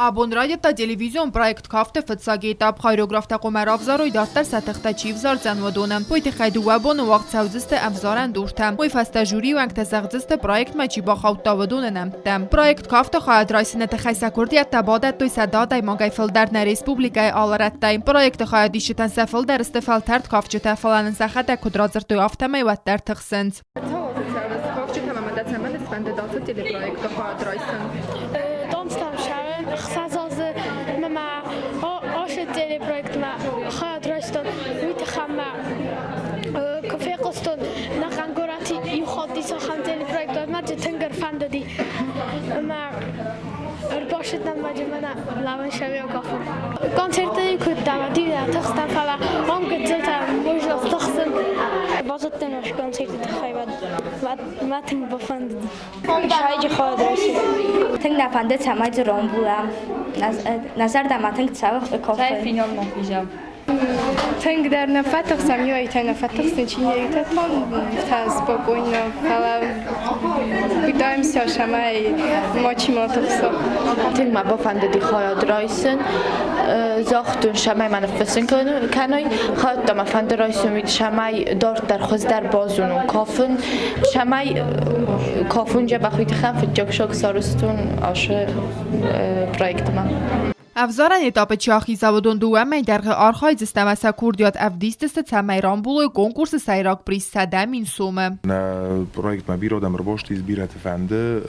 Абон райдыдта телевизион проект «Кафты» фыццаг этап. Хореографтӕ хъуамӕ равзарой, дарддӕр сӕ тыхтӕ чи взардзӕн, уыдоны. Уый тыххӕй дыууӕ боны уагъд цӕудзысты ӕвзарӕн дуртӕ. Уый фӕстӕ жюрийы уӕнгтӕ зӕгъдзысты, проектмӕ чи бахаудта, уыдоны нӕмттӕ. Проект «Кафты» хайад райсыны тыххӕй сӕ куырдиӕттӕ бадӕттой сӕдӕ адӕймагӕй фылдӕр нӕ республикӕйы алы рӕттӕй. Проекты хайадисджытӕн сӕ фылдӕр сты фӕлтӕрд кафджытӕ, фӕлӕ нын сӕхӕдӕг куыд радзырдтой, афтӕмӕй уӕддӕр тыхсынц. Кафджытӕ ӕмӕ дӕ цӕмӕн сфӕндыд ацы телепроекты хайад райсын? Домстам сӕры ӕхсӕз азы мӕ ацы телепроектмӕ хайад райстон, уый тыххӕй мӕ куы фехъуыстон, нӕхъӕн горӕты иу хатт ис ахӕм телепроект, уӕд мӕ тынг ӕрфӕндыди. Ӕмӕ ӕрбацыдтӕн мӕ мӕнӕ лаван шавио кафын. Концерты куыдтам, ӕмӕ тыхстӕн, фӕлӕ ам гыццылтӕ можно тыхсын. Базыдтон ӕз концерты тыххӕй, мӕ тынг бафӕндыди. Шайджы хайад райсын. Тынг нӕ фӕнды, цӕмӕй дзы ромбулӕм. Нӕ зӕрдӕмӕ тынг цӕуы кофе. Финалмӕ хизӕм. Тынгдӕр нӕ фӕтыхсӕм, иуӕйтӕ нӕ фӕтыхсын, чи не та спокойно, фӕлӕ пытаемся, цӕмӕй мачи ма тыхса. Тынг мӕ бафӕндыди хайад райсын. Загътон, цӕмӕй мӕ ныффыссын кӕной. Хайадтӕ мӕ фӕнды райсын, уый цӕмӕй дарддӕр хуыздӕр базонон кафын, цӕмӕй кафын дзӕбӕх уый тыххӕн фыццаг шаг сарӕзтон ацы проектмӕ. Ӕвзарӕн этапы чи ахиза, уыдон дыууӕ мӕй дӕргъы архайдзысты ӕмӕ сӕ курдиат ӕвдисдзысты, цӕмӕй рамбулой конкурсы сӕйраг приз 100 000 сомы. Нӕ проектмӕ бирӕ адӕм ӕрбастис, бирӕты фӕнды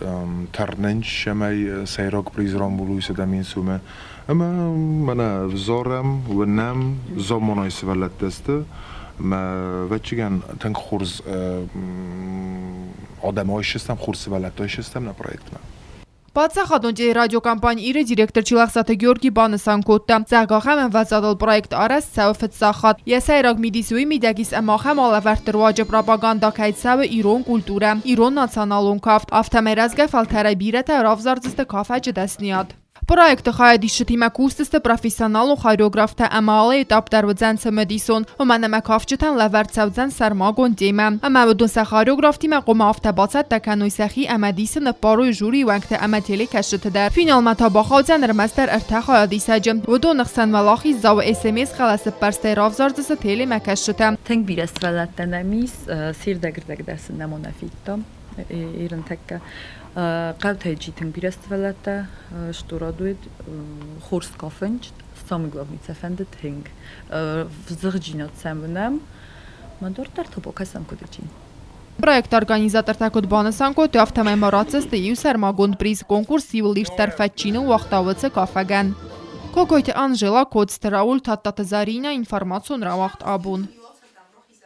тӕрнынч, цӕмӕй сӕйраг приз рамбулой 100 000 сомы. Ӕмӕ мӕнӕ взарӕм, уынӕм, замманай сывӕллӕттӕ сты. Мӕ ӕвӕццӕгӕн тынг хорз адӕм айсыстӕм, хорз сывӕллӕттӕ айсыстӕм нӕ проектмӕ. Паддзахадон телерадиокомпани «Ир»-ы директор Чилӕхсаты Георгий банысан кодта, зӕгъгӕ, ахӕм ӕмвӕзадыл проект арӕзт цӕуы фыццаг хатт. Йӕ сӕйраг мидис уый мидӕг ис, ӕмӕ ахӕм алӕвӕрдты руаджы пропагандӕ кӕй цӕуы ирон культурӕ, ирон националон кафт, афтӕмӕй рӕзгӕ фӕлтӕрӕй бирӕтӕ равзардзысты кафӕджы дӕсныйад. Проекты хайадисджытимӕ кусдзысты профессионалон хореографтӕ ӕмӕ алы этап дӕр уыдзӕн цымыдисон, уымӕн ӕмӕ кафджытӕн лӕвӕрд цӕудзӕн сӕрмагонд темӕ. Ӕмӕ уыдон сӕ хореографтимӕ хъуамӕ афтӕ бацӕттӕ кӕной сӕхи ӕмӕ дисы ныппарой жюрийы уӕнгтӕ ӕмӕ телекӕсджыты дӕр. Финалмӕ та бахаудзӕн ӕрмӕстдӕр ӕртӕ хайадисӕджы. Уыдоны хсӕн уӕлахиздзауы СМС-хъӕлӕсыппӕрстӕй равзардзысты телемӕкӕсджытӕ. Тынг бирӕ сывӕллӕттӕ нӕм ис, сирдӕгырдӕг дӕр сын нӕм уынаффӕ Ирынтӕккӕ хъӕутӕй чи тынг бирӕ сывӕллӕттӕ стурад уыд, хорз кафынч, самый главный сӕ фӕнды тынг. Взыгъджинад сӕм уынӕм, ма дарддӕр та бакӕсӕм куыд чи. Проекты организатортӕ куыд банысан кодтой, афтӕмӕй ма ратдзысты иу сӕрмагонд приз конкурс иуыл ирддӕр фӕд чи ныууагъта, уыцы кафӕгӕн. Кокойты Анжела, Коцты Рауль, Тадтаты Заринӕ, информацион рауагъд абон.